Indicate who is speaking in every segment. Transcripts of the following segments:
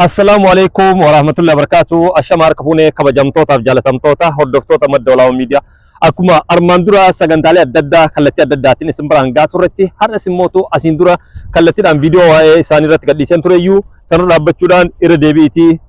Speaker 1: Assalaamu alaikum warahmatullahi wabarakatuh. Ashama harka fuunee kabajamtootaaf jaalatamtoota hordoftoota Madda Walaabuu Miidiyaa. Akkuma armaan dura sagantaalee adda addaa kallattii adda addaatiin isin biraan gahaa turretti, har'as immootu asiin dura kallattiidhaan viidiyoo waa'ee isaanii irratti gadhiiseen tureyyuu, sanarra dhaabbachuudhaan irra deebi'iitii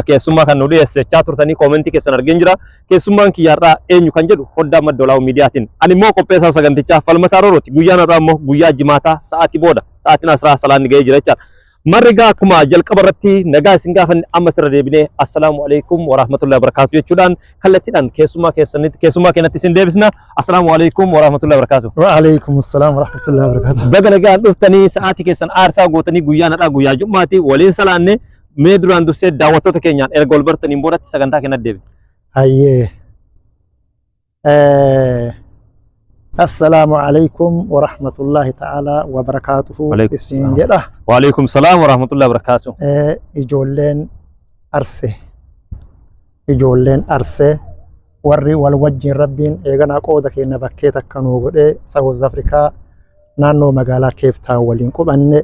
Speaker 1: keessummaa kan nu dhiyeesse jechaa turtanii koomentii keessan argeen jira. Keessummaan kiyya har'aa eenyu kan jedhu foddaa Madda Walaabuu Miidiyaatiin. Ani immoo qopheessaa sagantichaa Falmataa Roorooti. Guyyaan har'aa immoo guyyaa Jimaataa, sa'aatii booda sa'aatiin asraa salaanni ga'ee jira jechaadha. Marri egaa akkuma jalqaba irratti nagaa isin gaafanne, amma sirra deebinee assalaamu alaikum warahmatullahi wabarakatuh jechuudhaan kallattiidhaan keessummaa keessanitti, keessummaa keenyatti isin deebisna. Assalaamu alaikum warahmatullahi wabarakatuh.
Speaker 2: Wa alaikum assalam wa rahmatullahi wa barakatuh.
Speaker 1: Baga nagaan dhuftanii, sa'aatii keessan aarsaa gootanii. Guyyaan har'aa guyyaa Jummaati, waliin salaanne. Mee duraan dursee daawwattoota keenyaan erga wal bartaniin boodatti sagantaa keenyatti deebina.
Speaker 2: Hayyee. Assalaamu alaikum wa rahmatullahi ta'ala wa barakaatuhu
Speaker 1: Waalaikum
Speaker 2: isin
Speaker 1: salaam.
Speaker 2: jedha.
Speaker 1: Waalaikum salaam warahmatullahi wabarakatuh.
Speaker 2: Ijoolleen Arsee. Ijoolleen Arsee warri wal wajjin Rabbiin eeganaa qooda keenya bakkee takka nuu godhee South Africa naannoo magaalaa Cape Town waliin qubanne,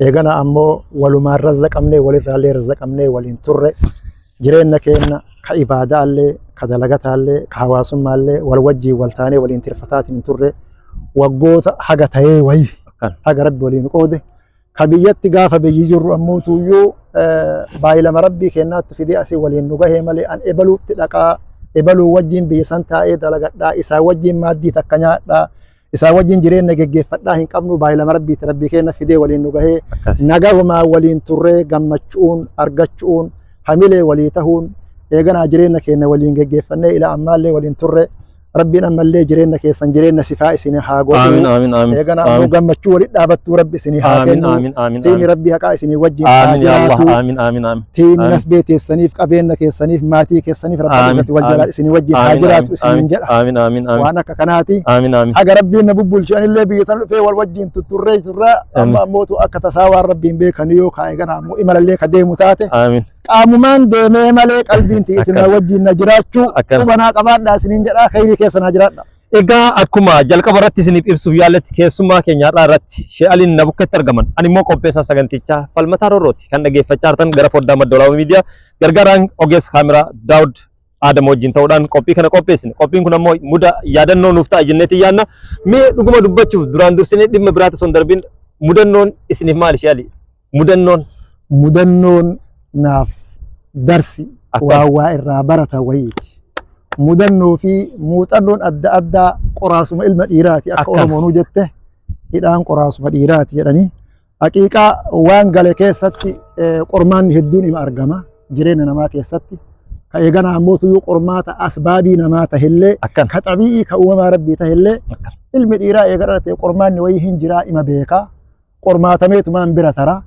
Speaker 2: eegana ammoo walumaan razzaqamnee, walirraallee razzaqamnee waliin turre, jireenya keenya ka ibaadaallee, ka dalagataallee, ka hawaasummaallee wal wajjiin wal taanee waliin tirfataatiin turre waggoota haga ta'ee wayii haga Rabbi waliin qoode. Ka biyyatti gaafa biyyi jirru ammoo tuyyuu baay'ilama Rabbii kennaatti fidee asii waliin nu gahee malee, an ebaluutti dhaqaa, ebaluu wajjiin biyya san taa'ee dalagadhaa, isaa wajjiin maaddii takka nyaadhaa, isaa wajjin jireenya geggeeffadhaa hin qabnu. Baay'ilama Rabbiitti Rabbii kenna fidee waliin nu gahee nagahumaa waliin turree, gammachuun argachuun hamilee walii tahuun eeganaa jireenya keenya waliin geggeeffannee ila ammaallee waliin turre. Rabbiin ammallee jireenya keessan jireenya sifaa isin haa godhu.
Speaker 1: Aamin, aamin, aamin.
Speaker 2: Eeganaa ammoo gammachuu walitti dhaabattuu Rabbi isin haa kennu.
Speaker 1: Aamin, aamin.
Speaker 2: Tiini Rabbii haqaa isinii wajjin haa
Speaker 1: Aamin ya Allah.
Speaker 2: jiraatu.
Speaker 1: Aamin, aamin, aamin.
Speaker 2: Tiini nasbee teessaniif, qabeenya keessaniif, maatii keessaniif Rabbi izzati wal jalaa isinii wajjin haa jiraatu isiniin jedha.
Speaker 1: Aamin, aamin, aamin.
Speaker 2: Waan akka kanaati.
Speaker 1: Aamin, aamin.
Speaker 2: Haga Rabbiin na bubbulchu anillee biyya tana dhufee wal wajjin tutturree turra. Amma ammootu akka tasaa waan Rabbiin beekanii yoo kaa'e gana ammoo imalallee ka deemu taate qaamumaan deemee malee qalbiin ti isin wajjin na jiraachuu qubanaa qabaadhaa isiniin jedhaa, khayrii keessa naa jiraadha.
Speaker 1: Egaa akkuma jalqaba irratti isiniif ibsuuf yaalletti, keessummaa keenya har'aa irratti Sheekh Aliin na bukketti argaman. Ani immoo qopheessaa sagantichaa Falmataa Roorrooti. Kan dhaggeeffachaa jirtan gara foddaa Madda Walaabuu Miidiyaa gargaaraan ogeessa kaameraa Daawud Aadam wajjin ta'uudhaan qophii kana qopheessine. Qophiin kun ammoo muda yaadannoo nuuf ta'a jenneetti yaadna. Mee dhuguma dubbachuuf, duraan dursinee dhimma biraatti osoo hin darbin, mudannoon isiniif maali, Sheekh Alii? Mudannoon.
Speaker 2: Mudannoon naaf darsi waa waa irraa barata wayiiti. Mudannoo fi muuxannoon adda addaa qoraasuma ilma dhiiraati, akka Oromoonuu jette, hidhaan qoraasuma dhiiraati jedhanii. Haqiiqaa waan gale keessatti qormaanni hedduun ima argama jireenya namaa keessatti. Ka eeganaa ammoo tuyyuu qormaata asbaabii namaa tahillee, ka xabii'ii ka uumamaa Rabbii tahillee, ilmi dhiiraa eega dhalate qormaanni wayii hin jiraa, ima beekaa. Qormaatameetumaan bira tara.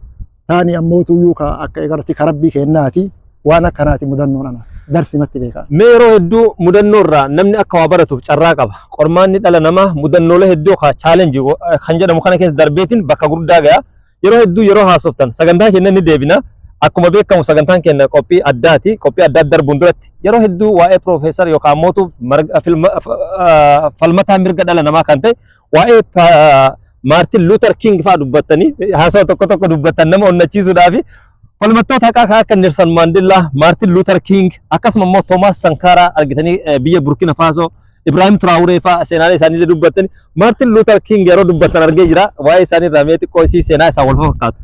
Speaker 2: Taani ammoo tuyyuu ka akka eegarti ka Rabbii kennaati. Waan akkanaati mudannoon ana. Darsimatti beekaa.
Speaker 1: Mee yeroo hedduu mudannoo irraa namni akka waa baratuuf carraa qaba. Qormaanni dhala namaa mudannoolee hedduu ka challenge kan jedhamu kana keessa darbeetiin bakka guddaa ga'a. Yeroo hedduu yeroo haasoftan, sagantaa keenya ni deebina. Akkuma beekamu sagantaan keenya qophii addaati. Qophii addaa darbuun duratti yeroo hedduu waa'ee piroofeesar yookaan mootu falmataa mirga dhala namaa kan ta'e, waa'ee Maartin Luuter King fa'aa dubbattanii, haasawa tokko tokko dubbattan nama onnachiisuudhaaf, falmattoota haqaa kan akka Nelson Mandela, Maartin Luuter King, akkasuma immoo Toomaas Sankaaraa argitanii biyya Burkina Faso, Ibrahim Traoré fa'aa seenaalee isaanii dubbattanii, Maartin Luuter King yeroo dubbattan argee jira. Waa'ee isaanii irraa mee xiqqoo isii seenaa isaa wal fakkaatu.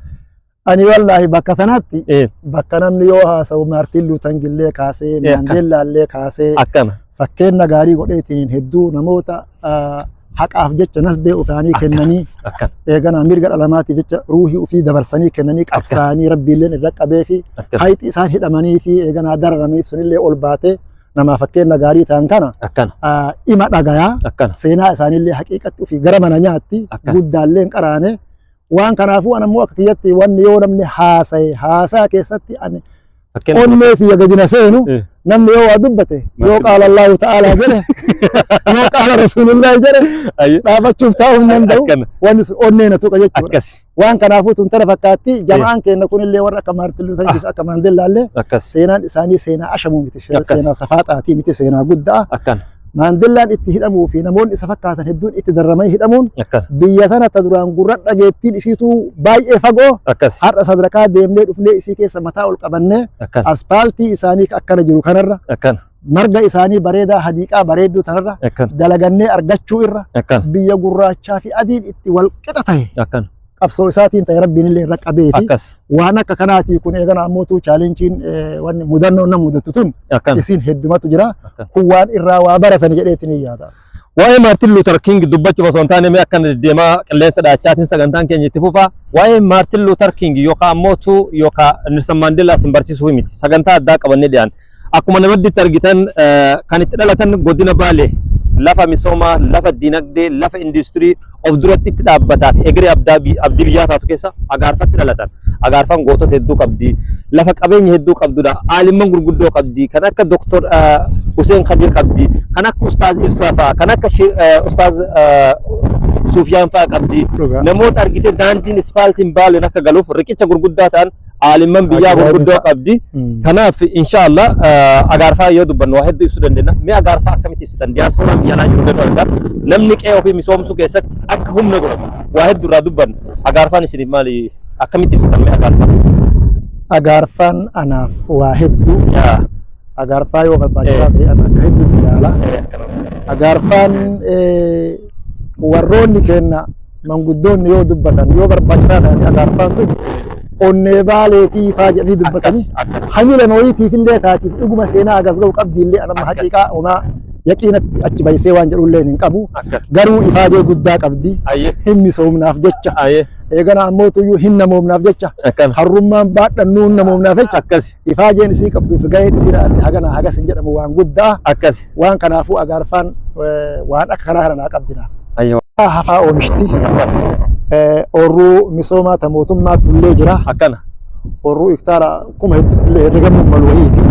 Speaker 2: Ani wallaahi bakka sanatti, bakka namni yoo haasa'u Maartiin Luutangillee kaasee, Maandeellaallee kaasee fakkeenya gaarii godheetiin, hedduu namoota haqaaf jecha nasbee ofaanii kennanii, eeganaa mirga dhala namaatiif jecha ruuhii ofii dabarsanii kennanii qabsaa'anii, Rabbiilleen irra qabee fi hayxi isaan hidhamanii fi eeganaa dararamiif sunillee ol baatee namaa fakkeenya gaarii ta'an kana ima dhagayaa, seenaa isaaniillee haqiiqatti ofii gara mana nyaatti guddaallee hin qaraane. Waan kanaafuu an ammoo akka kiyyatti wanni yoo namni haasaye, haasaa keessatti ani onnee tiyya gadi na seenu, namni yoo waa dubbate, yoo qaala Allahu ta'aalaa jedhe, yoo qaala Rasuulullaahi jedhe, dhaabachuuf taa'uu hin danda'u. Wanni sun onnee na tuqa jechuudha. Waan kanaafuu tun tana fakkaatti. Jama'aan keenya kunillee warra akka Maartin Luuter King, akka Maandeellaallee seenaan isaanii seenaa ashamuu miti, seenaa safaaxaatii miti, seenaa guddaa. Maandellaan itti hidhamuu fi namoonni isa fakkaatan hedduun itti darramanii hidhamuun
Speaker 1: Akkana.
Speaker 2: biyya tana ta duraan gurra dhageettiin isiituu baay'ee fagoo
Speaker 1: Akkas.
Speaker 2: har'a sadarkaa deemnee dhufnee isii keessa mataa ol qabannee
Speaker 1: Akkana.
Speaker 2: aspaaltii isaanii akkana jiru kanarra
Speaker 1: Akkana.
Speaker 2: marga isaanii bareedaa hadiiqaa bareedduu tanarra
Speaker 1: Akkana.
Speaker 2: dalagannee argachuu irra
Speaker 1: Akkana.
Speaker 2: biyya gurraachaa fi adiin itti wal qixa ta'e
Speaker 1: Akkana.
Speaker 2: qabsoo isaatiin ta'e rabbiin illee irra qabee fi
Speaker 1: Akkas.
Speaker 2: waan akka kanaatii kun eegana ammootu chaalenjiin wanni mudannoon nama mudattu tun
Speaker 1: Akkana.
Speaker 2: isiin heddumatu jira
Speaker 1: Akkana.
Speaker 2: kun waan irraa waa baratan jedheetiin hin yaada.
Speaker 1: Waa'ee Maartin Luuter King dubbachuuf osoo hin taane mee akkana deddeemaa qilleensa dhaachaatiin sagantaan keenya itti fufa. Waa'ee Maartin Luuter King yookaan ammootu yookaan Nelson Maandeellaa isin barsiisuu miti. Sagantaa addaa qabannee dhiyaan. Akkuma namadditti argitan kan itti dhalatan godina Baalee lafa misoomaa, lafa dinagdee, lafa industirii of duratti itti dhaabbataa fi egeree abdii biyyaa taatu keessa Agaarfatti dhalatan. Agaarfaan gootota hedduu qabdi. Lafa qabeenya hedduu qabdudha. Aalimman gurguddoo qabdi. Kan akka Doktor Hussein Khadir qabdi. Kan akka Ustaaz Ibsaa fa'a. Kan akka Ustaaz Sufiyaan fa'a qabdi.
Speaker 2: Dhugaa.
Speaker 1: Namoota argite daandiin ispaaltiin Baaleen akka galuuf riqicha gurguddaa ta'an aalimman biyyaa
Speaker 2: Ajaa'iba.
Speaker 1: gurguddoo qabdi. Kanaaf inshallah Agaarfaa yoo dubbannu waa hedduu ibsuu dandeenya. Mee Agaarfaa akkamitti ibsitan? Diyaaspooraan biyya alaa jiru hedduu argaa. Namni qe'ee ofii misoomsuu keessatti akka humna godhatu waa hedduu irraa dubbanna. Agaarfaan isiniif maali? Akkamitti ibsitan mee Agaarfaa?
Speaker 2: Agaarfaan anaaf waa hedduu.
Speaker 1: Yaa.
Speaker 2: Agaarfaa yoo barbaachisaa ta'e ana akka hedduutti ilaala. Agaarfaan warroonni kenna manguddoonni yoo dubbatan yoo barbaachisaa ta'e agaarfaan tun onnee baaleetii faa jedhanii dubbatanii
Speaker 1: Akkas.
Speaker 2: hamila nooyitiif illee taatiif dhuguma seenaa agas ga'u qabdi illee anamma
Speaker 1: Akkas.
Speaker 2: haqiiqaa homaa yaqiinatti achi baysee waan jedhu illee hin qabu.
Speaker 1: Akkas.
Speaker 2: Garuu ifaajee guddaa qabdi.
Speaker 1: Ayyee.
Speaker 2: Hin misoomnaaf jecha.
Speaker 1: Ayyee.
Speaker 2: Eegana ammoo tuyyuu hin namoomnaaf jecha.
Speaker 1: Akkana.
Speaker 2: Harrummaan baadhannuu hin namoomnaaf jecha.
Speaker 1: Akkas.
Speaker 2: Ifaajeen isii qabduuf gaheen isii ilaalle hagana hagas hin jedhamu waan guddaa.
Speaker 1: Akkas.
Speaker 2: Waan kanaafuu Agaarfaan waan akka kanaa kana naa qabdina.
Speaker 1: Ayyee.
Speaker 2: Hafaa oomishti. Oorruu misoomaa ta mootummaatti illee jira.
Speaker 1: Akkana.
Speaker 2: Oorruu hektaara kuma hedduutti illee herregamuun malu wayiiti.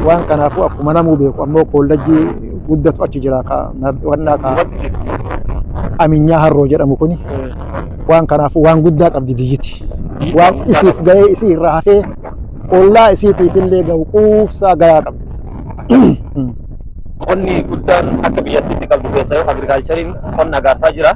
Speaker 2: Waan kanaafuu akkuma namuu beeku ammoo koollejjii guddatu achi jira ka wannaa ka Aminyaa Harroo jedhamu kuni. Waan kanaafuu waan guddaa qabdi biyyiti. Waan isiif gahee isii irraa hafee ollaa isiitiif illee gahu quubsaa gayaa qabdi.
Speaker 1: Qonni guddaan akka biyyattiitti qabdu keessa yoo agirikaalchariin qonna Agaarfaa jira.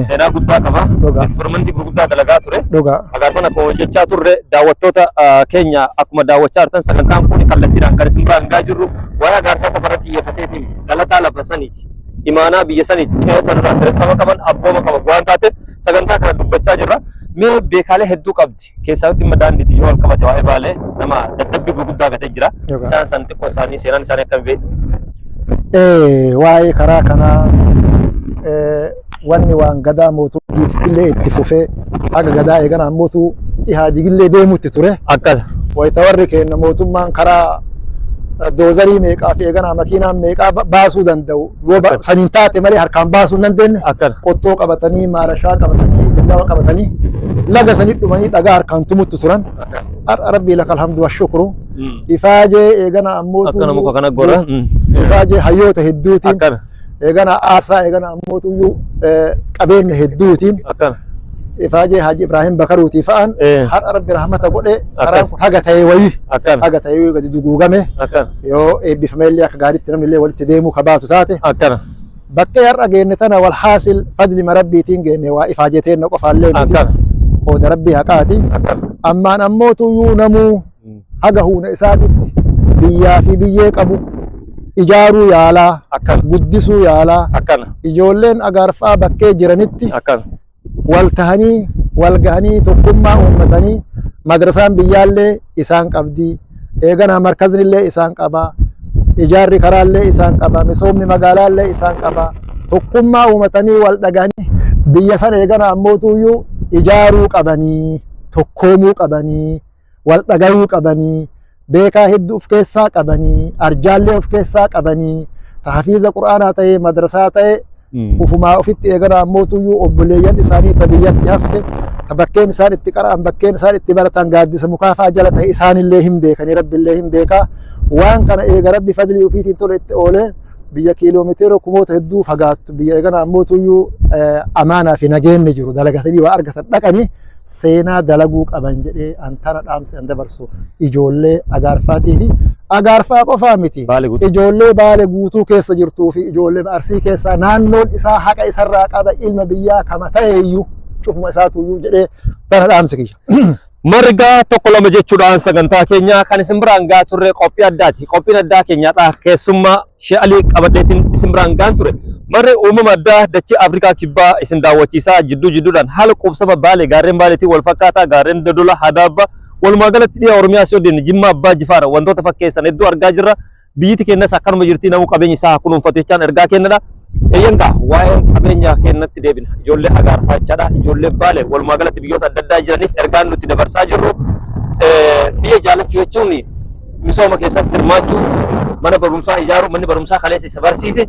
Speaker 1: Seenaa guddaa qaba.
Speaker 2: Dhugaa.
Speaker 1: Eksperimentii gurguddaa dalagaa ture.
Speaker 2: Dhugaa.
Speaker 1: Agaarfaan akkuma hojjechaa turre daawwattoota keenya akkuma daawwachaa jirtan sagantaan kun kallattiidhaan kan isin biraan gahaa jirru waa'ee Agaarfaa qofa irratti xiyyeeffateetiin dhalataa lafa saniiti. Imaanaa biyya saniiti. Qe'ee sanarraa dirqama qaban abbooma qaban waan taateef sagantaa kana dubbachaa jirra. Mee beekaalee hedduu qabdi. Keessaa dhimma daandiitiin yoo wal qabate waa'ee Baalee nama dadhabbii gurguddaa gatee jira.
Speaker 2: Dhugaa.
Speaker 1: Isaan san xiqqoo isaanii seenaan isaanii akkam beektu?
Speaker 2: Waa'ee karaa kanaa wanni waan gadaa mootummaa illee itti fufee haga gadaa eegana ammootu Ihaadigillee deemutti ture.
Speaker 1: Akkas.
Speaker 2: Wayita warri kenna mootummaan karaa doozarii meeqaa fi eeganaa makiinaan meeqaa baasuu danda'u yoo saniin taate malee harkaan baasuu hin dandeenye.
Speaker 1: Akkana.
Speaker 2: Qottoo qabatanii maarashaa qabatanii billawa qabatanii laga sanii dhumanii dhagaa harkaan tumutti turan. Har'a rabbii laka alhamdu wa shukru. Ifaajee eegana ammootu
Speaker 1: Akkana muka kana gora.
Speaker 2: Ifaajee hayyoota hedduutiin
Speaker 1: Akkana.
Speaker 2: eegana aarsaa eegana ammootuyyuu qabeenya hedduutiin
Speaker 1: Akkana.
Speaker 2: ifaajee Haaji Ibrahim Bakaruutii fa'aan har'a rabbi rahmata godhe karaan
Speaker 1: Akkas.
Speaker 2: kun haga ta'e wayii
Speaker 1: Akkana.
Speaker 2: haga ta'e wayii gadi duguugame
Speaker 1: Akkana.
Speaker 2: yoo eebbifame illee akka gaariitti namni illee walitti deemuu kabaatu taate
Speaker 1: Akkana.
Speaker 2: bakkee har'a geenne tana wal haasil fadli rabbiitiin geenne waa ifaajee teenna qofaallee miti
Speaker 1: Akkana.
Speaker 2: qooda rabbii haqaati
Speaker 1: Akkana.
Speaker 2: ammaan ammoo tuyyuu namuu haga humna isaatitti biyyaa fi biyyee qabu ijaaruu yaalaa
Speaker 1: Akkana.
Speaker 2: guddisuu yaalaa
Speaker 1: Akkana.
Speaker 2: ijoolleen Agaarfaa bakkee jiranitti
Speaker 1: Akkana.
Speaker 2: wal tahanii wal gahanii tokkummaa uummatanii madrasaan biyyaallee isaan qabdi eeganaa markaznillee isaan qaba ijaarri karaallee isaan qaba misoomni magaalaallee isaan qaba tokkummaa uummatanii wal dhagahanii biyya sana eeganaa ammootuyyuu ijaaruu qabanii tokkoomuu qabanii wal dhagayuu qabanii beekaa hedduu of keessaa qabanii arjaallee of keessaa qabanii tahfiiza qur'aanaa ta'ee madrasaa ta'ee ufumaa ofitti eegana ammootuyyuu obboleeyyan isaanii ta biyyatti hafte ta bakkeen isaan itti qara'an bakkeen isaan itti baratan gaaddisa mukaa fa'aa jala ta'e isaanillee hin beekanii rabbillee hin beekaa waan kana eega rabbi fadlii ofiitiin tola itti oolee biyya kiiloomeetira kumoota hedduu fagaattu biyya eegana ammootuyyuu amaanaa fi nageenni jiru dalagatanii waa argatan dhaqanii seenaa dalaguu qaban jedhee an tana dhaamsi an dabarsu ijoollee Agaarfaatii fi Agaarfaa qofaa miti.
Speaker 1: Baale guutuu.
Speaker 2: Ijoollee Baale guutuu keessa jirtuu fi ijoollee Arsii keessaa naannoon isaa haqa isarraa qaba ilma biyyaa kama ta'eeyyuu cufuma isaatuyyuu jedhee tana dhaamsi kiyya.
Speaker 1: Margaa tokko lama jechuudhaan sagantaa keenya kan isin biraan gahaa turre qophii addaati. Qophiin addaa keenyaadha. Keessummaa Shee Alii qabadheetiin isin biraan gahaan ture. Marri uumama addaa dachee Afrikaa Kibbaa isin daawwachiisaa jidduu jidduudhaan haala qubsama Baalee gaarreen Baaleetiin wal fakkaataa gaarreen Dodola Hadaabba walumaa galatti dhiha Oromiyaa si odeenne Jimmaa Abbaa Jifaara wantoota fakkeessan hedduu argaa jirra. Biyyiti keenyas akkanuma jirti namuu qabeenya isaa haa kunuunfatu jechaan ergaa kennadha. Eeyyan gaa waa'ee qabeenya keenyatti deebina. Ijoollee Agaarfaa jechaadha. Ijoollee Baale walumaa galatti biyyoota adda addaa jiraniif ergaan nuti dabarsaa jirru biyya jaalachuu jechuun misooma keessatti hirmaachuu, mana barumsaa ijaaruu, manni barumsaa kaleessa isa barsiise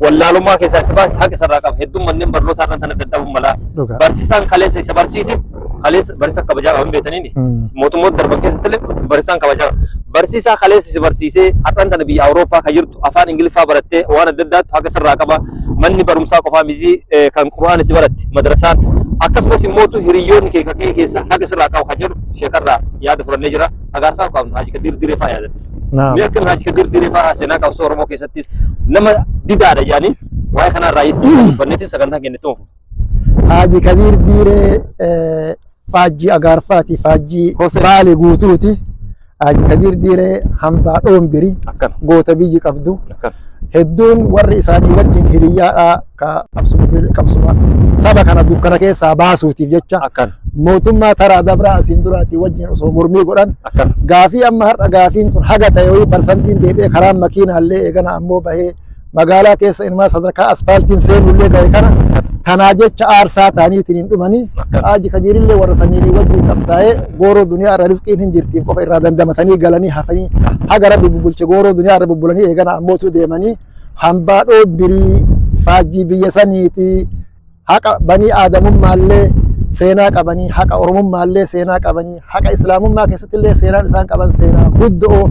Speaker 1: wallaalummaa keessaa isa baase haqa isarraa qaba. Hedduun manneen barnootaa irra tana dadhabuu mala. Barsiisaan kaleessa isa barsiise kaleessa barsiisa kabajaa qaban beekaniini. Mootummoota darban keessatti illee barsiisaan kabajaa qaba. Barsiisaa kaleessa si barsiisee har'aan tana biyya Awurooppaa kan jirtu afaan Ingiliffaa barattee waan adda addaatti haqa sirraa qaba. Manni barumsaa qofaa miti kan Qur'aan itti baratte madrasaan akkasumas immoo hiriyyoonni kee kan kee keessa haqa sirraa qabu kan jedhu sheekarraa yaada fudhannee jira. Agaarfaa qabnu Haji Kadir Diree fa'aa yaadatti. Mee akkam Haji Kadir Diree fa'aa seenaa qabsoo Oromoo keessattis nama didaadha jedhanii waa'ee kanarraa dubbanneetiin sagantaa kennitu.
Speaker 2: Haaji Kadiir Diiree faajjii Agaarfaati, faajjii Baale guutuuti. Haaji Kadiir Diiree hambaa dhoombiri goota biyyi qabdu. Hedduun warri isaanii wajjin hiriyyaadhaa ka qabsuma saba kana dukkana keessaa baasuutiif jecha mootummaa taraa dabraa asiin duraatii wajjin osoo mormii godhan gaafii amma har'a gaafiin kun haga ta'e wayii parsantiin deebi'ee karaan makiinaallee eegana ammoo bahee magaalaa keessa inumaa sadarkaa aspaaltiin seenullee gahe kana tanaa jecha aarsaa ta'aniitiin hin dhumanii Haaji Kadiirillee warra saniinii wajjin qabsaa'ee gooroo duniyaa irra rizqiin hin jirtiin qofa irraa dandamatanii galanii hafanii haga rabbi bubbulche gooroo duniyaa irra bubbulanii eegana ammootu deemanii hambaa dhoobbirii faajjii biyya saniitii haqa banii aadamummaallee seenaa qabanii haqa oromummaallee seenaa qabanii haqa islaamummaa keessattillee seenaan isaan qaban seenaa guddoo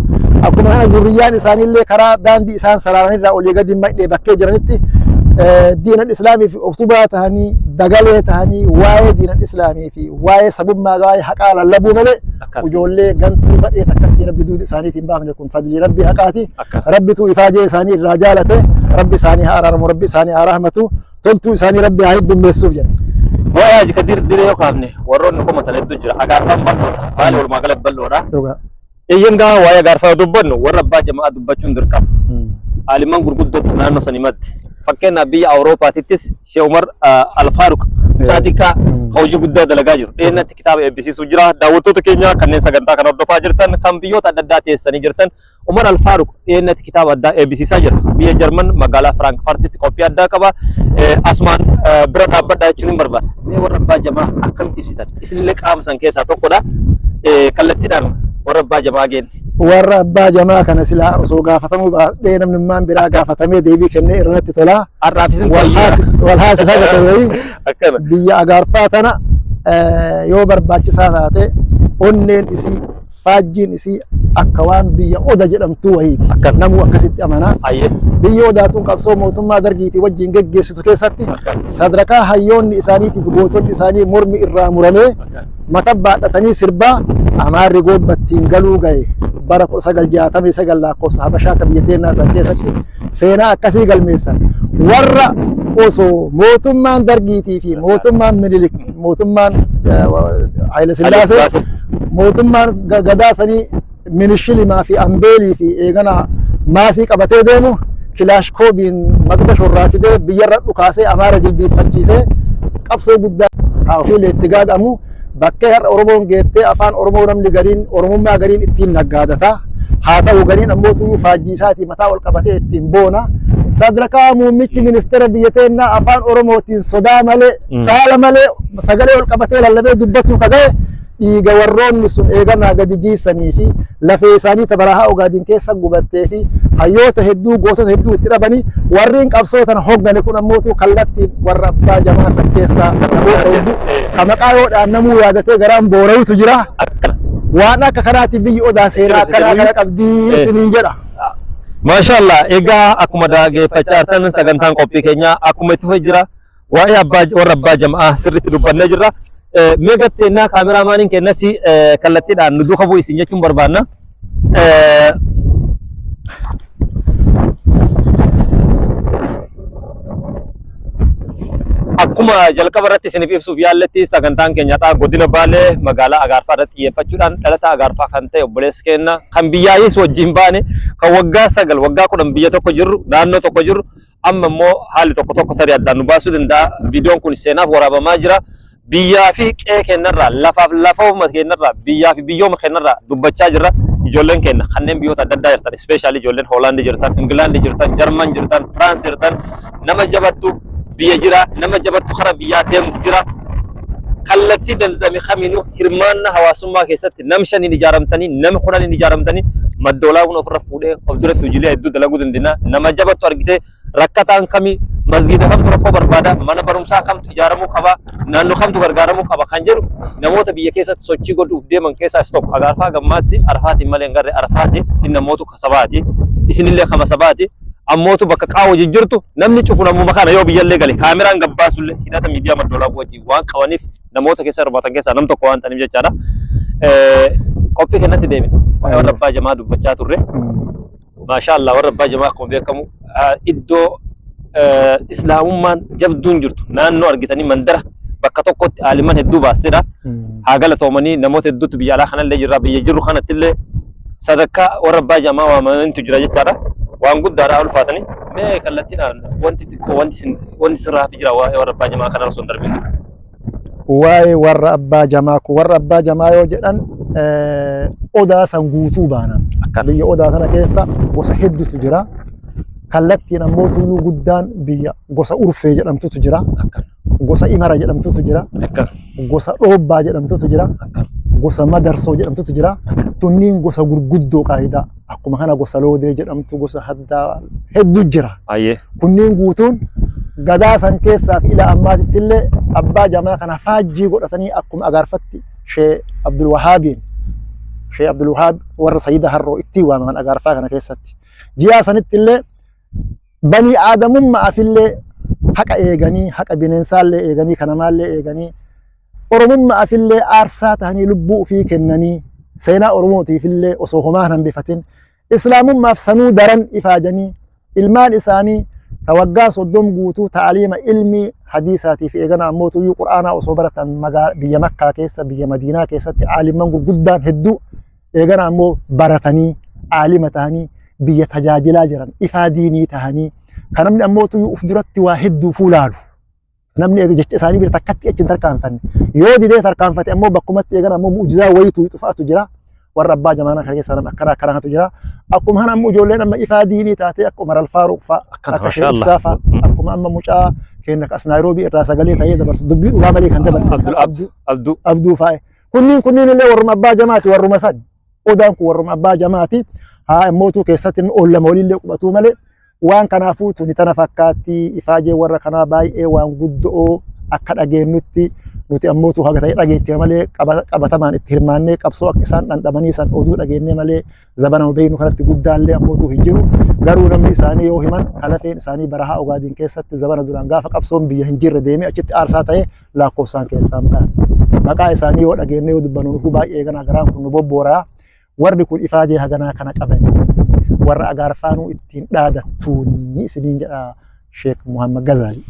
Speaker 2: akkuma kana zurriyyaan isaaniillee karaa daandii isaan saraaranirraa olii gadi madhee bakkee jiranitti diinan islaamii fi utubaa tahanii dagalee tahanii waa'ee diinan islaamii fi waa'ee sabummaa waa'ee haqaa lallabuu malee ijoollee gantuu badhee takkatti rabbi duuti isaaniitiin baafne kun fadlii rabbi haqaati rabbitu ifaajee isaanii irraa jaalate rabbi isaanii haa araaramu rabbi isaanii haa rahmatu toltuu isaanii rabbi haa heddummeessuuf jedha.
Speaker 1: Waa'ee Haji Kadir Diree yoo kaafne warroonni komatan hedduu jira. Agaarfaan bal'oodha. Baale walumaa galatti bal'oodha.
Speaker 2: Dhugaa.
Speaker 1: Eeyyan gaa waa'ee agaarfaa yoo dubbannu warra abbaa jama'aa dubbachuun dirqama. Aalimman gurguddootu naannoo sanii madde. Fakkeenyaaf biyya Awuroopaatittis Sheekh Umar Alfaaruq mucaa xiqqaa hojii guddaa dalagaa jiru. Dhiyeennatti kitaaba eebbisiisuu jira. Daawwattoota keenya kanneen sagantaa kana hordofaa jirtan kan biyyoota adda addaa teessanii jirtan Umar Al-Faaruq dhiyeenyatti kitaaba addaa eebbisiisaa jira. Biyya Jarman magaalaa Firaankfartitti qophii addaa qaba. Asumaan bira dhaabbadhaa jechuun hin barbaada. Mee warra abbaa jamaa akkamitti ibsitan? Isinillee qaama san keessaa tokkodha. Kallattiidhaan warra abbaa jamaa geenne.
Speaker 2: Warra abbaa jamaa kana silaa osoo gaafatamuu baadhee namnummaan biraa gaafatamee deebii kennee irratti tolaa.
Speaker 1: Har'aaf isin
Speaker 2: Walhaasi haga ta'e wayii
Speaker 1: Akkana.
Speaker 2: biyya agaarfaa tana yoo barbaachisaa taate onneen isii faajjiin isii akka waan biyya oda jedhamtuu wayiiti.
Speaker 1: Akkam.
Speaker 2: Namuu akkasitti amanaa.
Speaker 1: Ayyee.
Speaker 2: Biyyi odaa tun qabsoo mootummaa dargiitii wajjin geggeessitu keessatti
Speaker 1: Akkam.
Speaker 2: sadarkaa hayyoonni isaaniitiif gootonni isaanii mormi irraa muramee
Speaker 1: Akkam.
Speaker 2: mata baadhatanii sirbaa Amaarri goobbattiin galuu gahe bara 1969 lakkoofsa Habashaa kan biyya teennaa san keessatti seenaa akkasii galmeessan. Warra osoo mootummaan dargiitii fi mootummaan Minilik mootummaan Haayile Sillaasee mootummaan gadaa sanii minishilimaa fi ambeelii fi eegana maasii qabatee deemu kilaashkoobiin maqda shorraa fidee biyyarra dhukaasee amaara jilbiiffachiisee qabsoo guddaa haa ofiilee itti gaaga'amu bakkee har'a Oromoon geettee afaan Oromoo namni gariin Oromummaa gariin ittiin naggaadata haa ta'u gariin ammoo tuyyuu faajjii isaatii mataa ol qabatee ittiin boona sadarkaa muummichi ministeera biyya teennaa afaan Oromootiin sodaa malee saala malee sagalee ol qabatee lallabee dubbatuu ka ga'e dhiiga warroonni sun eeganaa gadi jiisanii fi lafee isaanii ta barahaa Ogaadin keessa gubattee fi hayyoota hedduu gootota hedduu itti dhabanii warreen qabsoo tana hoggane kun ammootu kallattiin warra abbaa jamaa san keessaa namoota hedduu ka maqaa yoo dhaannamuu yaadatee garaan boora'utu jira. Waan akka kanaati biyyi odaa seenaa akkanaa kana qabdii isiniin jedha.
Speaker 1: Maashaallah egaa akkuma dhaggeeffachaa jirtan sagantaan qophii keenyaa akkuma itti fufee jira. Waa'ee abbaa warra abbaa jama'aa sirriitti dubbannee jirra. Mee gatteenaa kaameraamaaniin keenyas kallattiidhaan nu duuka bu'i isin jechuun barbaanna. Akkuma jalqaba irratti isiniif ibsuuf yaalletti sagantaan keenyadha. Godina Baalee magaalaa Agaarfaa irratti xiyyeeffachuudhaan dhalataa Agaarfaa kan ta'e obboleessa keenya kan biyyaayis wajjin baane kan waggaa 9 waggaa 10 biyya tokko jirru naannoo tokko jirru amma immoo haalli tokko tokko tarii addaan nu baasuu danda'a. Viidiyoon kun seenaaf waraabamaa jira. Biyyaa fi qe'ee keenyarraa lafaaf lafooma keenyarraa biyyaa fi biyyooma keenyarraa dubbachaa jirra. Ijoolleen keenya kanneen biyyoota adda addaa jirtan especially ijoolleen Hoolaandii jirtan, Ingilaandii jirtan, Jarman jirtan, Firaans jirtan nama jabattu biyya jira, nama jabattu kara biyyaa deemuuf jira. Kallattii danda'ame kamiinuu hirmaannaa hawaasummaa keessatti nam shaniin ijaaramtanii, nama kudhaniin ijaaramtanii madda olaanaa ofirra fuudhee of duratti hojiilee hedduu dalaguu dandeenya. Nama jabattu argitee rakkataan kami masgiida kamtu rakkoo barbaada, mana barumsaa kamtu ijaaramuu qaba, naannoo kamtu gargaaramuu qaba kan jedhu namoota biyya keessatti sochii godhuuf deeman keessaa isa tokko. Agaarfaa gammaatti Arafaatiin malee hin garre Arafaati inni ammootu kasabaati. Isinillee kama sabaati. Ammootu bakka qaawwa jijjiirtu namni cufu namuma kana yoo biyyallee gale kaameraan gabbaasullee hidhata miidiyaa madda olaanaa wajjin waan qabaniif namoota keessa hirmaatan keessaa nam tokko waan ta'aniif jechaadha. Qophii kennatti deemina. Waa'ee warra abbaa jamaa dubbachaa turre. Maashaa Allah warra abbaa jamaa akkuma beekamu iddoo islaamummaan jabduun jirtu naannoo argitanii mandara bakka tokkotti aaliman hedduu baastedha. Haa galatoomanii namoota hedduutu biyya alaa kanallee jirra biyya jirru kanattillee sadarkaa warra abbaa jamaa waamamantu jira jechaadha. Waan guddaadha ulfaatanii. Mee kallattiidhaan wanti xiqqoo wanti isin wanti sirraa hafi jira waa'ee warra abbaa jamaa kanarra osoo hin darbin.
Speaker 2: Waa'ee warra abbaa jamaa kun warra abbaa jamaa yoo jedhan odaa san guutuu baanan. Biyya odaa sana keessa gosa hedduutu jira. Kallattiin ammoo tuyyuu guddaan biyya gosa urfee jedhamtutu jira. Gosa imara jedhamtutu jira. Gosa dhoobbaa jedhamtutu jira. Gosa madarsoo jedhamtutu jira. Tunniin gosa gurguddoo qaayidaa. Akkuma kana gosa loodee jedhamtu gosa haddaa hedduu jira. Kunniin guutuun gadaa san keessaa fi ila ammaatitti illee abbaa jamaa kana faajjii godhatanii akkuma agaarfatti Shee Abdul Wahaabiin Shee Abdul Wahaab warra Sayyida Harroo ittiin waamaman agaarfaa kana keessatti. Ji'a sanitti illee banii aadamummaaf illee haqa eeganii haqa bineensaallee eeganii kanamaallee eeganii Oromummaaf illee aarsaa ta'anii lubbuu ofii kennanii seenaa Oromootiif illee osoo homaa hin hambifatin Islaamummaaf sanuu daran ifaajanii ilmaan isaanii ta waggaa 30 guutuu ta'aliima ilmii hadiisaatii fi eegana ammoo tuyyuu qur'aanaa osoo baratan biyya Makkaa keessa biyya Madiinaa keessatti aalimman gurguddaan hedduu eegana ammoo baratanii aalima ta'anii biyya tajaajilaa jiran ifaa diinii ta'anii kan namni ammoo tuyyuu uf duratti waa hedduu fuulaalu. Namni eega jecha isaanii bira takkatti achi hin tarkaanfanne. Yoo didee tarkaanfate ammoo bakkumatti eegan ammoo mu'ujizaa wayitu xufa'atu jira. Warra abbaa jamaanaa kana keessaa nama akkana akkanaatu jira. Akkuma kana ammoo ijoolleen amma ifaa diinii taatee akka Umar Alfaaruq fa'a,
Speaker 1: Akkana,
Speaker 2: akka Sheekh
Speaker 1: mashallah.
Speaker 2: Ibsaa fa'a, akkuma amma mucaa keenya as Naayiroobii irraa sagalee ta'ee dabarsu dubbii dhugaa malee kan dabarsu
Speaker 1: Abdul
Speaker 2: Abduu
Speaker 1: Abduu.
Speaker 2: Abduu fa'a. Kunniin kunniin illee warruma abbaa jamaati warruma sani. Odaan kun warruma abbaa jamaati. Haa immootuu keessatti ollama waliillee qubatuu malee waan kanaafuu tuni tana fakkaatti ifaajee warra kanaa baay'ee waan guddo'oo akka dhageennutti nuti ammootu haga ta'e dhageetti malee qabatamaan itti hirmaannee qabsoo akka isaan dhandhamanii san oduu dhageennee malee zabana nu beeknu kanatti guddaallee ammootu hin jiru. Garuu namni isaanii yoo himan kalafeen isaanii barahaa Ogaadin keessatti zabana duraan gaafa qabsoon biyya hin jirre deemee achitti aarsaa ta'e lakkoofsaan keessaan ba'an. Maqaa isaanii yoo dhageennee yoo dubbannu nuhu baay'ee ganaa garaan kun nu bobbooraa. Warri kun ifaajee haganaa kana qabani. Warra agaarfaanuu ittiin dhaadattuuni isiniin jedha Sheek Muhammad Gazaali.